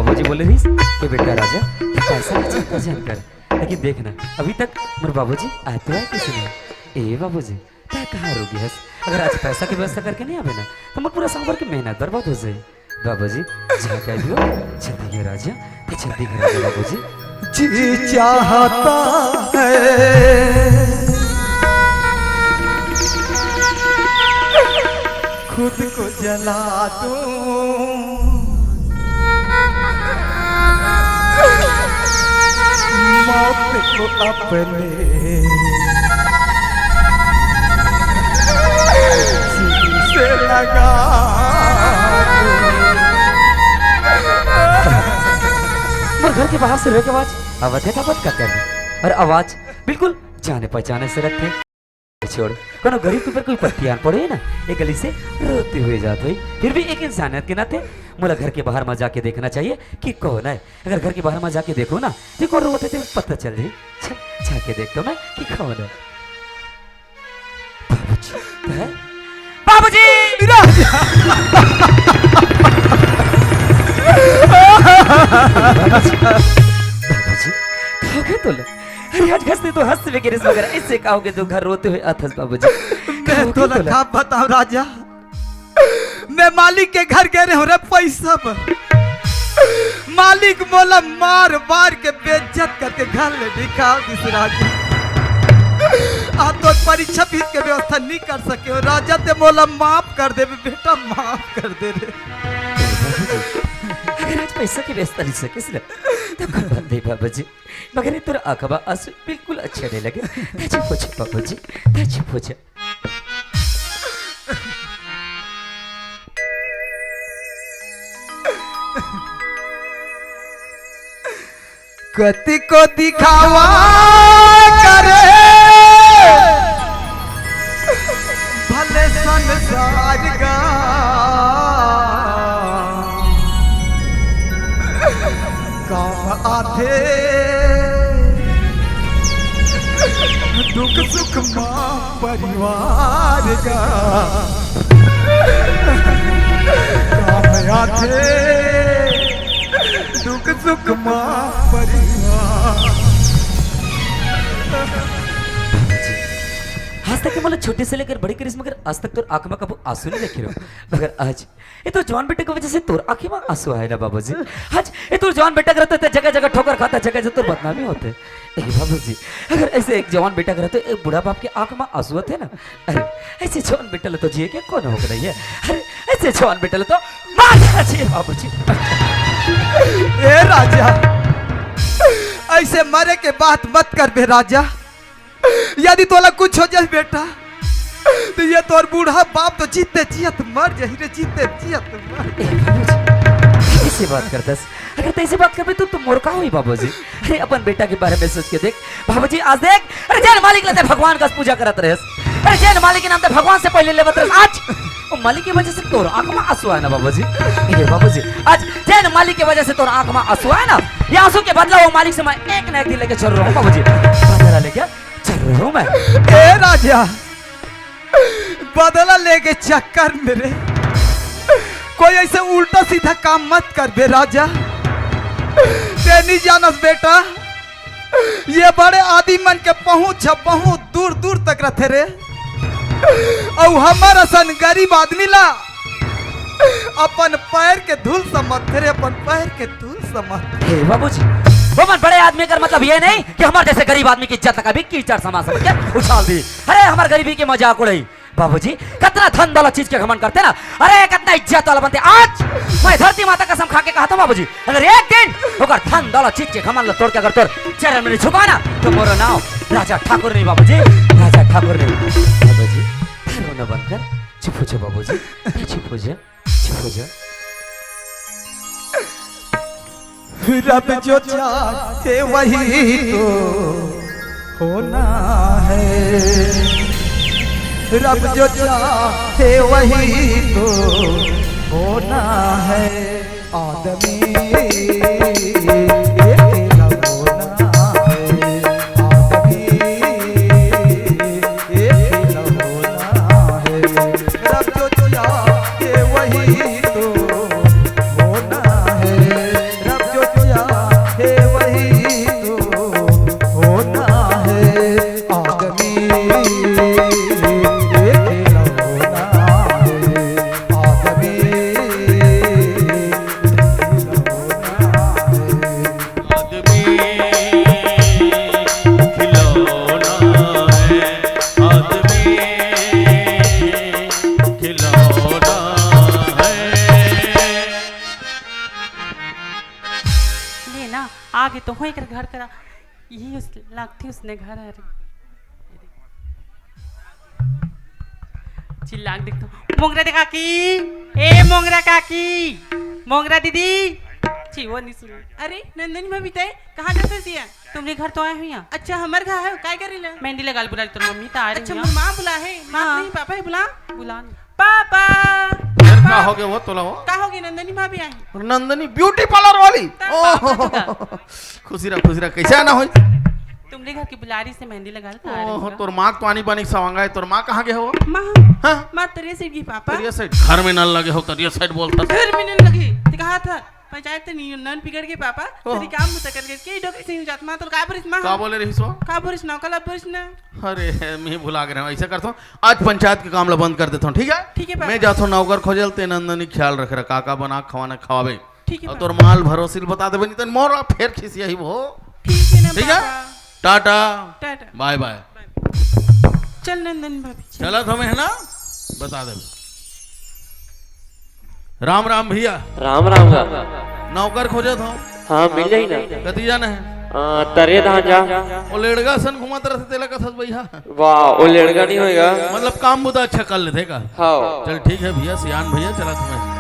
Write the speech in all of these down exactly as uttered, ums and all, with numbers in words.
बाबूजी बोले रहिस कि बेटा राजा, तैं पैसा के चिंता झन कर, लेकिन देख ना, अभी तक मोर बाबूजी आए तो आए कइसे नहीं। ए बाबूजी, तैं कहाँ रुक गे हस? अगर आज पैसा के व्यवस्था करके नहीं आबे ना, त मोर पूरा साल भर के मेहनत बर्बाद हो जाही। बाबूजी, जहाँ कह दियो, जल्दी कर राजा, तैं जल्दी कर राजा बाबूजी। जी चाहता है खुद को जला दूं, मौत को अपने सीने से लगा दूं। मोर घर के बाहर से रोए के आवाज आवत हे, त बंद कर दे। अउ आवाज बिल्कुल जाने पहचाने से रहिथे। छोड़, कोनो गरीब के ऊपर कोई पत्ती आन पड़े ना, ए गली से रोते हुए जात होही। फिर भी एक इंसानियत के नाते मोला घर के बाहर म जाके देखना चाहिए कि कौन है। अगर घर के बाहर म जाके देखो ना, त कोन रोवत हे, पता चल जाही। चल, जाके देखथों मैं कि कौन है। बाबूजी, हैं? बाबूजी! बाबूजी, का हो गे तोला? अरे, आज हंसते तो हंस भी गिरिस, मगर ऐसे का हो गे तोर घर रोते हुए आथस बाबूजी? मैं तोला का बताऊं राजा, मैं मालिक के घर गे रहेंव रे पैसा बर। मालिक मोला मार मार के बेइज्जत करके घर ले निकाल दिस राजा। आज तोर परीक्षा फीस के व्यवस्था नहीं कर सके हों राजा, तैं मोला माफ कर दे बेटा, माफ कर दे रे। अगर आज पैसा के व्यवस्था नहीं सके सिर्फ, त कोई बात नहीं बाबूजी, मगर ए तोर आंख म आंसू बिल्कुल अच्छा नहीं लगे। तैं चुप हो जा बाबूजी, तैं चुप हो जा। कति को दिखावा करे भले संसार का, काम आथे दुख सुख मा परिवार का। काम आथे दुख सुख मा परिवार। आज तक मोला छोटे से लेकर बड़े करिस, मगर आज तक तोर आंख म कभू आंसू नहीं देखे रहेंव, मगर आज ए तोर जवान बेटा के वजह से तोर आंखी म आंसू आए ना बाबूजी। आज ए तोर जवान बेटा के रहते, ते जगह जगह ठोकर खाता, जगह जगह तोर बदनामी होते। ए बाबूजी, अगर ऐसे एक जवान बेटा के रहते, एक बूढ़ा बाप के आंख म आंसू आथे ना। अरे, ऐसे जवान बेटा ल तो जिए के कोनो हक नहीं है। अरे, ऐसे जवान बेटा ल तो मार देना चाहिए बाबूजी। ए राजा, ऐसे मरे के बात मत करबे राजा। यदि तोला कुछ हो जाए बेटा, त ए तोर बूढ़ा बाप तो जीते जियत मर जाही रे, जीते जियत मर। ए बाबूजी, कैसे बात करथस? अगर तैं ऐसे बात करबे त, त मोर का होही बाबूजी? अरे अपन बेटा के बारे में सोच के देख बाबूजी, आज देख, अरे जेन मालिक ल तैं भगवान कस पूजा करत रहेस, अरे जेन मालिक के नाम तैं भगवान से पहले लेवत रहेस, आज ओ मालिक के वजह से तोर आंख म आंसू आए ना बाबूजी। ए बाबूजी, आज जेन मालिक के वजह से तोर आंख म आंसू आए ना, ए आंसू के बदला ओ मालिक से मैं एक ना एक दिन लेके जरूर रहूं बाबूजी। बदला लेके जरूर रहूं मैं। ए राजा, बदला लेके चक्कर में रे कोई ऐसे उल्टा सीधा काम मत करबे राजा। तैं नहीं जानस बेटा, ए बड़े आदमी मन के पहुंच ह बहुत दूर दूर तक रथे रे। अउ हमर असन गरीब आदमी ला अपन पैर के धूल समझथे रे, अपन पैर के धूल समझथे। हे बाबूजी, वो मन बड़े आदमी कर मतलब ये नहीं कि हमर जैसे गरीब आदमी के इज्जत ला कभी कीचड़ समान समझ के उछाल दी। अरे हमर गरीबी के मजाक उड़ाही। बाबूजी, कतना धन दौलत चीज के घमंड करथे ना, अरे कतना इज्जत वाला बनथे। आज मैं धरती माता कसम खा के कहत हंव बाबूजी, अगर एक दिन ओकर धन दौलत चीज के घमंड ल तोड़ के अगर तोर चरण में झुका ना, त मोरो नांव राजा ठाकुर नहीं बाबूजी, राजा ठाकुर नहीं। बाबूजी, तैं रोना बंद कर, चुप हो जा बाबूजी, तैं चुप हो जा, चुप हो जा। रब जो चाहे वही तो होना है, रब जो चाहे वही तो होना है। आदमी एक लौना है, आदमी एक लौना है। रब जो चाहे वही तो होना है, रब ना, आगे तो हो एकर घर करा, यही उस लागथे उसने घर हरे। चिल्ला के देखतो, मोंगरा दे काकी, ए मोंगरा काकी, मोंगरा दीदी, छी वो नहीं सुनी। अरे नंदनी भाभी, तय कहाँ जाते सिया? तुमरे घर तो आए हुई हैं। अच्छा, हमर घर है, काय करी ले? मेहंदी लगा ले, बुला ले, तोर मम्मी तो आ रही अच्छा, है। मोर माँ बुला है, माँ हाँ। नहीं, पापा ही बुला। बुला नहीं। पापा। फिर का हो गया वो तोला वो? का हो गया, नंदनी भाभी आई? नंदनी ब्यूटी पार्लर वाली? ता ओह, पापा जी का। खुशी रह, खुशी रह, कैसे आना होई? तुमरे घर की बुलारी से मेहंदी लगा ले, तो आ रही ओह, है। तोर माँ तो आनी बानी सवांगा है, तोर माँ कहाँ गए हो? माँ, हाँ? माँ तेरे से की पापा। तेरे से घर में नल लगे हो, तेरे साइड बोलता। घर में नल लगे, ते कहा था? पंचायत ते नी-, नन बिगड़ के पापा, ओह। तेरी काम मुझसे कर के, के डोकरी से जात माँ, तो का बोलिस माँ? का बोले रही सो? का बोलिस ना, का बोलिस ना? अरे, मैं भुला गए हूँ, ऐसे करता हूँ, आज पंचायत के काम ला बंद कर देता हूँ, ठीक है? ठीक है पापा। मैं जाता हूँ नौकर खोजल, ते नंदनी ख्याल रख रहा, का का बना खवाना खवावे। ठीक है और पापा। तोर माल भरोसिल बता देबे, नहीं तो मोर फेर खिसिया ही वो। ठीक है ना ठीक है? पापा? टाटा। टाटा। बाय बाय। चल नंदन भाभी, चल। चलत हमें है ना, बता देबे। राम राम भैया। राम राम गा। नौकर खोजत हूँ। हाँ, मिल जाई ना। कति जाना है? आ, तरे धान जा। वो लेड़गा सन घुमात रहते, तेला कथस भैया। वाह, वो लेड़गा नहीं होएगा। मतलब काम बुता अच्छा कर लेते का? हाँ। चल ठीक है भैया, सियान भैया, चला तुम्हें।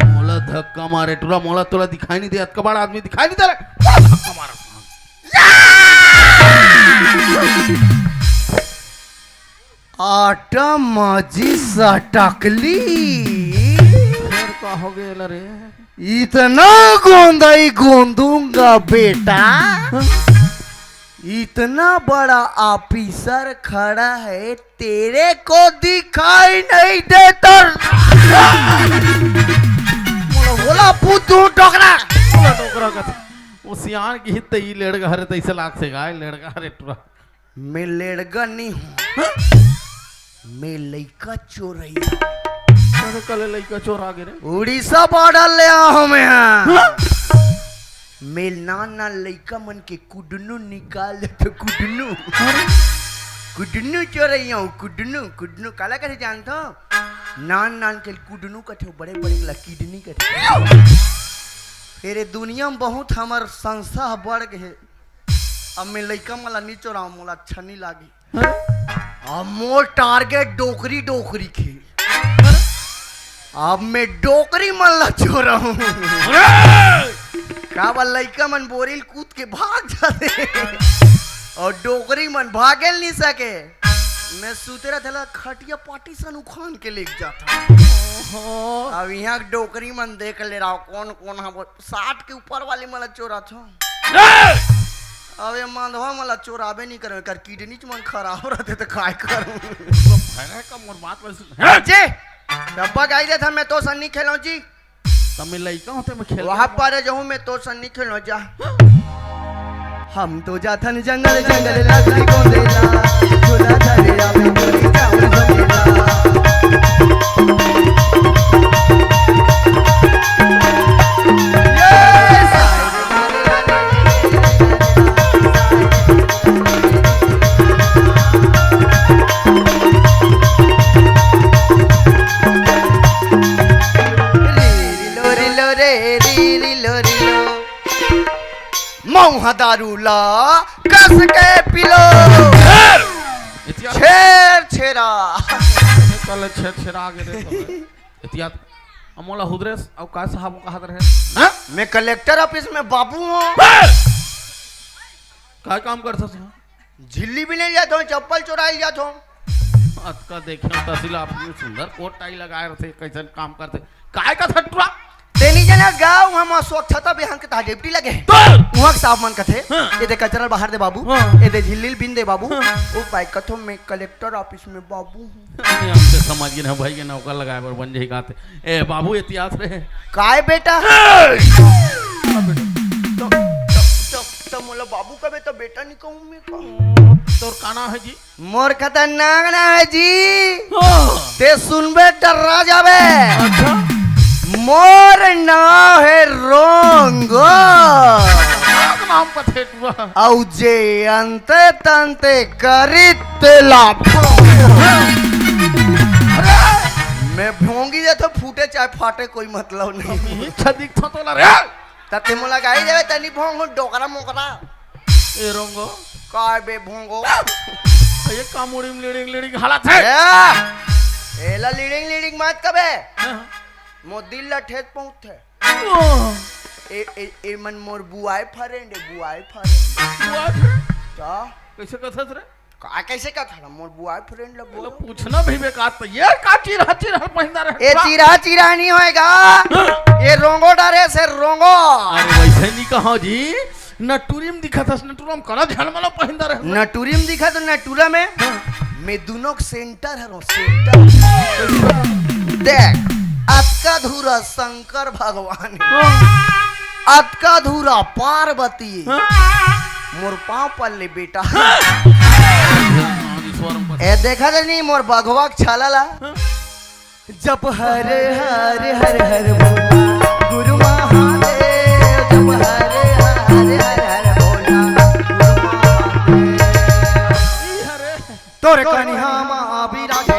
मोला धक्का मारे टूरा, मोला तोला दिखाई नहीं दे, अतका बड़ा आदमी दिखाई नहीं दे रे, मोला धक्का मारा। आटा माजी सटकली। फिर का हो गया रे? इतना गोंदई गोंदूंगा बेटा, इतना बड़ा ऑफिसर खड़ा है, तेरे को दिखाई नहीं देता। मोला बोला बुद्धू डोकरा। बोला डोकरा का। वो सियान की हित ही लेड़गा हरे तैसे लाग से गाय लेड़गा हरे टुरा। मैं लेड़गा नहीं हूँ। हाँ? मैं लइका चोरई। अरे कले लइका चोर आ गए रे। उड़ीसा बॉर्डर ले आया हूँ मैं यहाँ। हाँ? में नान नान लइका मन के कुडनू निकाल देथों, कुडनू। कुडनू चोरइया हूँ, कुडनू, कुडनू काला कथे जानथो? नान नान के कुडनू कथे, बड़े बड़े ला किडनी कथे। फेर ए दुनिया में बहुत हमर संस्था ह बढ़ गे हे। अब में लइका मन ला नी चोराव, मोला अच्छा नी लागे। अब मोर टारगेट डोकरी, डोकरी के। अब में डोकरी मन ला चोराहूँ। काबर लइका मन बोरी ल कूद के भाग जाथे अउ डोकरी मन भागे ल नी सके। में सुते रथे ला खटिया पाटी सन उखान के लेग जाथों। अब इहाँ के डोकरी मन देख ले रहा, कोन कोन ह वो साठ के ऊपर वाली मन ला चोराथों। अब ए मंदवा मन ला चोराबे नी करव, एकर किडनी च मन खराब रथे त काय करहूँ? तो भैरा का मोर बात ला सुन। जे डब्बा गाई देथन, में तोर संग नी खेलों जी। त में लइका हों ते में खेल वहाँ पर जाहूँ, में तोर संग नी खेलों जा। हम तो जाथन जंगल जंगल, लकड़ी गोंदेला, झूला धरे आवे तोरी चाउर झोंकेला। ये सारे री री लो री लो रे, री री लो री लो। मऊहा दारू ला कस के पी लो। इतिया छेर छेरा। साले छेर छेरा आ गे रे साले। इतिया अब मोला हुदरेस अउ का साहब कहत रहे? हाँ? में कलेक्टर ऑफिस में बाबू हूँ। काय काम करथस? झिल्ली बिने ल जाथों, चप्पल चोराय ल जाथों। अतका देखे तहसील ऑफिस में सुंदर कोट टाई लगाए रथे, कइसन काम करथे? काय का थटुरा? तेनी जना गाँव हम स्वच्छता अभियान के तहत ड्यूटी लगे हे। तो? उहाँ के साहब मन कथे, हाँ। ए दे कचरा ल बाहर दे बाबू, हाँ। ए दे झिल्ली ल बिन दे बाबू। हाँ। ओ भाई कथों में कलेक्टर ऑफिस में बाबू हूँ। नहीं, हम तो समझ गे ना भाई के नौकर लगाए बर बन जाही काथे। ए बाबू, इतिहास रे। काय बेटा? ए! तो, तो, तो, तो मोला बाबू कबे तो बेटा नी कहूँ में का? तोर का नाम हे जी? मोर खतरनाक नाम हे जी। हाँ। ते सुनबे डर्रा जाबे। अच्छा। मोर नाम हे रोंगो। खतरनाक नाम पथेटुआ। अउ जे अंते तंते करी तेला। अरे! में भोंगी जाथों, फूटे चाहे फाटे, कोई मतलब नहीं। अच्छा दिखथों तोला रे। त ते मोला गाई देबे, तनी भोंगू डोकरा मोकरा। ए रोंगो। काय बे भोंगो? ये का मुड़ी में लिड़िंग लिड़िंग हालत हे? ए, एला लिड़िंग लिड़िंग मत कबे। हाँ। मोर दिल ला ठेस पहुंचथे। ओह। ए, ए, ए मन मोर बुआय फ्रेंड हे, बुआय फ्रेंड। Boy friend? का? कइसे कथस रे? का कइसे कथस रे? मोर बुआय फ्रेंड ला बोलो। पूछना भी बेकार तो ये का चिरहा चिरहा पहिंदा रहे? ए चिरहा चिरहा नी होय गा। हाँ। ए रोंगो डरेस हे रोंगो। अरे वइसे नी कहों जी, नटुरी में दिखथस, नटुरा में करा झलमला पहिंदा रहे। नटुरी में दिखथस, नटुरा में। हाँ। में दुनों के सेंटर हरों, सेंटर। देख, अतका धूरा शंकर भगवान हे। हाँ। अतका धूरा पार्वती। हाँ। मोर पाँव पल्ले बेटा। हाँ। ए देखा दे नी मोर बघवा के छाला ला। हाँ। जप हर हर हर हर बोला गुरु महादेव, जप हर हर हर हर बोला गुरु महादेव। तोर कनिहा मा बिराजे।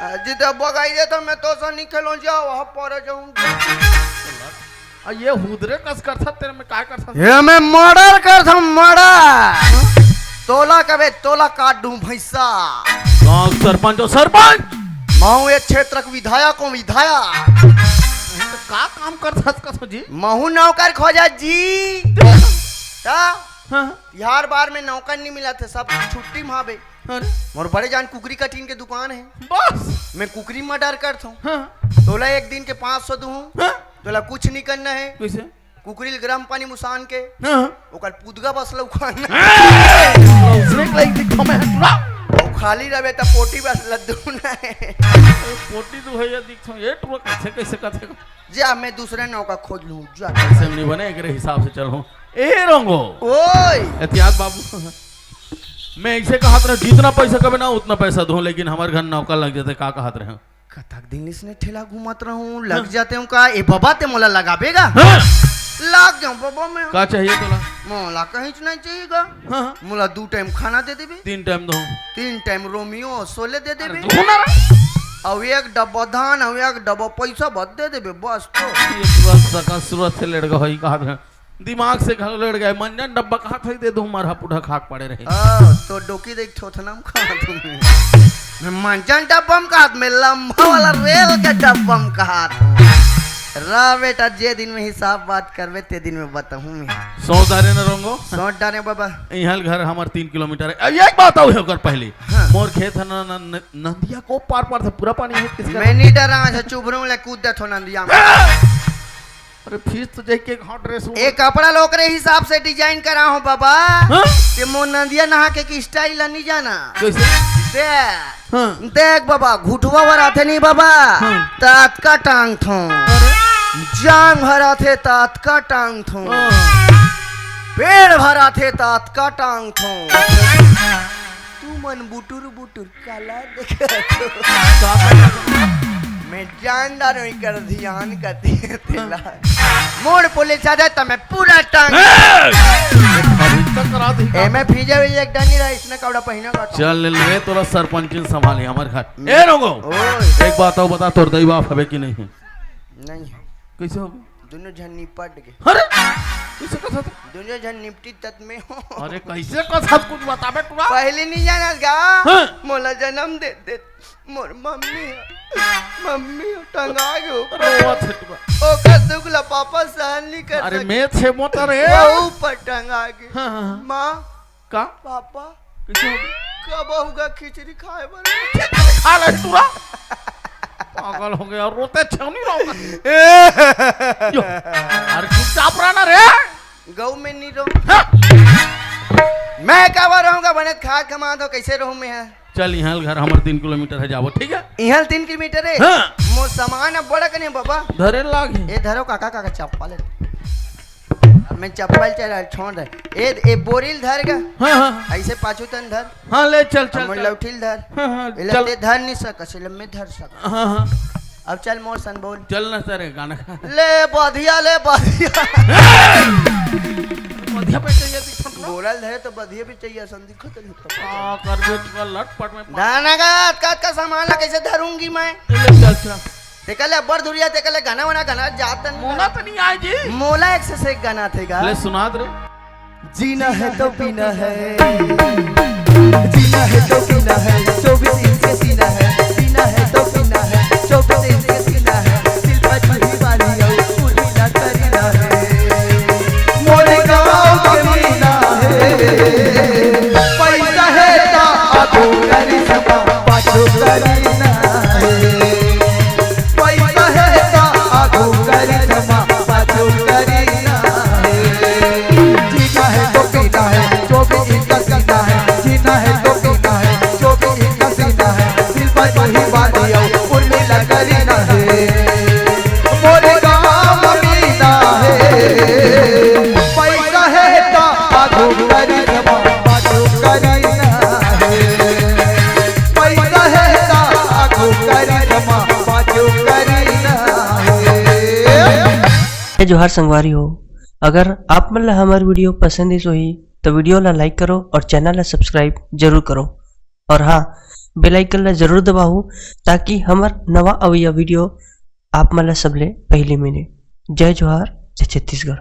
अजी तो बगाई दे तो मैं तो सा नहीं खेलूं, जाओ वहां पर जाऊंगी। आ, ये हुदरे कस करथस, तेरे में काय करथस? ये मैं मर्डर करथंव, मर्डर। तोला कबे, तोला काट दूं भैंसा। गांव सरपंच हो, सरपंच। मैं ये क्षेत्र का विधायक हूँ, विधायक। तो का काम करथस कस जी? महू नौकर खोजा जी। ता? हाँ। यार बार में नौकर नहीं मिला थे, सब छुट्टी में हावे। अरे। मोर बड़े जान कुकरी कटीन के दुकान है। बस। मैं कुकरी मर्डर करथंव। हाँ। तोला एक दिन के पाँच सौ दूं। हाँ। तोला कुछ नहीं करना है। कइसे? कुकरी ल गरम पानी मुसान के, हाँ। ओकर पुदगा बस ल उखाड़ना। ए! उसने के लाइक दिखो मैं हटुरा। खाली रहे त पोटी बस लद्दू ना है। ए, पोटी तो भैया दिखथो, ये टुरा कैसे, कैसे कथे? जा, मैं दूसरे नौका खोज लूँ, जा। ऐसे नहीं बने, एकरे हिसाब से चलहूँ। ए रोंगो। ओए। एहतियात बाबू। मैं ऐसे कहत रहे, जितना पैसा कबे ना, उतना पैसा दूँ, लेकिन हमर घर नौका लग जाते, का कहत रहे? कतक दिन इसने ठेला घूमत रहूं, लग हाँ। जाते हूं का? ए बाबा, ते मोला लगाबे गा? हाँ। लाग जाऊं बाबा मैं। का चाहिए तोला? मोला कहीं नहीं चाहिए गा। हाँ, हाँ। मोला दू टाइम खाना दे देबे। तीन टाइम दो। तीन टाइम रोमियो सोले दे देबे। अरे, दो ना रे। अउ एक डब्बा धान, अउ एक डब्बा पैसा बस दे देबे, बस तो। ये तुरंत सका सूरत से लड़ गई, कहा था। दिमाग से घलो लड़ गए। मंजन डब्बा कहा था, दे दो, हमारा पुढ़ा खाक पड़े रहे। ओ, तो डोकी देख थोथना में कहा तुम्हें। मैं मंजन डब्बा में कहा, मैं लंबा वाला रेल के डब्बा में कहा था। रा बेटा, जे दिन में हिसाब बात करबे, ते दिन में बताहूँ मैं। सौंस डारे न रोंगो। सौंस डारे बाबा। इहाँ घर हमार तीन किलोमीटर है। अब एक बात आऊ है ओकर पहले। हाँ। मोर खेत है ना, ना, न-, नंदिया को पार पार से पूरा पानी है किसका? मैं नहीं डरा, अच्छा चुभ रहूँ, ले कूद दे थो नंदिया में। अरे फीस तो जाके घाट रे सु। ए कपड़ा ला ओकरे हिसाब से डिजाइन करा हो बाबा। हाँ? ते मोर नंदिया नहा के की स्टाइल ला नहीं जाना। कैसे? दे। हाँ। देख बाबा, घुटवा भर आथे नहीं बाबा, हाँ। त अतका टांग थो। अरे। जांग भर आथे त अतका टांग थो। हाँ। पेड़ भर आथे त अतका टांग थो। तू मन बुटुर बुटुर काला देखत हो? मैं जान डारो इकर ध्यान करती है तेला। मोड़ पुलिस आ जाए तो मैं पूरा टांग। ए! फरिश्ता करा दी का? ए, मैं फीजे हुई एक डंडी रहा, इसने कपड़ा पहना का था। चल ले रे, तोरा सरपंचिन संभाली हमारे घर। ए रोंगो, ओए। एक बात आऊ बता, तोर दई बाप हवे कि नहीं है? नहीं है। कैसे हो? दोनों झन निपट गे। अरे, कैसे कथस? दोनों झन निपटी तत में हो। अरे, कैसे कथस? कुछ बताबे टुरा। पहले नहीं जानस गा। हाँ। मोला जन्म दे दे। मोर मम्मी ह, मम्मी ह टंगा गे ऊपर। रोवत हे टुरा। ओकर दुख ला पापा सहन नहीं कर अरे, सके। मैं छे मोटर रे। वो ऊपर टंगा गे। हाँ, हाँ, हाँ। माँ, का? पापा, कैसे हो गया? कब होगा खिचड़ी खाए बर? खिचड़ी खा ले टुरा। पागल हो गया, रोते छेवनी रहो। यो, अरे चुपचाप रहना रे। गऊ में नहीं रहूं। हाँ। मैं काबर रहूंगा, बने खा कमा दो, कैसे रहूं मैं यहाँ? चल, यहाँ घर हमारे तीन किलोमीटर है, जाबो, ठीक है? यहाँ तीन किलोमीटर है? हाँ। मोर सामान अब बड़ा कने बाबा। धरे लाग है। ए धरो काका, काका चप्पल है। अब मैं चप्पल चला छोड़ दे। ए, ए बोरिल धर गा। हाँ, हाँ। ऐसे पाछू तन धर। हाँ, ले चल, चल, अब मोर चल। लौठिल धर। हाँ, हाँ, एला चल। ते धर नहीं सकस, एला मैं धर सकस। हाँ, हाँ। अब चल मोर सन बोल। चल ना सर, गाना खा। ले बधिया, ले बधिया। बधिया पे चाहिए दिखत ना। बोरल धरे तो बधिया भी चाहिए, सन दिखत नहीं तो। आ, कर दे तू लटपट में। दाना का, का, का सामान ला कैसे धरूंगी मैं? ले चल, चल। तेकर ले अब्बड़ दुरिहा, तेकर ले गाना वाना गाना जात नहीं। मोला तो नहीं आए जी। मोला एक से, से एक गाना थे गा। ले सुना दे रे। जीना है तो पीना है, जीना है तो पीना है, चौबीस इंच के सीना है, जीना है तो पीना है, चौबीस इंच के सीना है, दिल पर छुरी वाली और उर्मिला करीना है। मोरे गाँव के मीना है, पैसा है तो आगू करिश्मा, पाछू करीना है। पैसा है तो आगू करिश्मा, पाछू करीना है। जीना है तो पीना है, जो भी इनका सीना है। जीना है तो पीना है, जो भी इनका सीना है। दिल पर वही बानी आओ, उर्मिला करीना है। मोरे गाँव मीना है, पैसा है तो आगू करिश्मा, पाछू करीना है। पैसा है तो आगू करिश्मा, पाछू करीना है। जय जोहार संगवारी हो, अगर आप मन ला हमर video पसंद आइस होही, तो video ला like करो और channel ला subscribe जरूर करो। और हाँ, bell icon ला जरूर दबाओ, ताकि हमर नवा अवइया video आप मन ला सबले पहली मिले। जय जोहार, जय छत्तीसगढ़।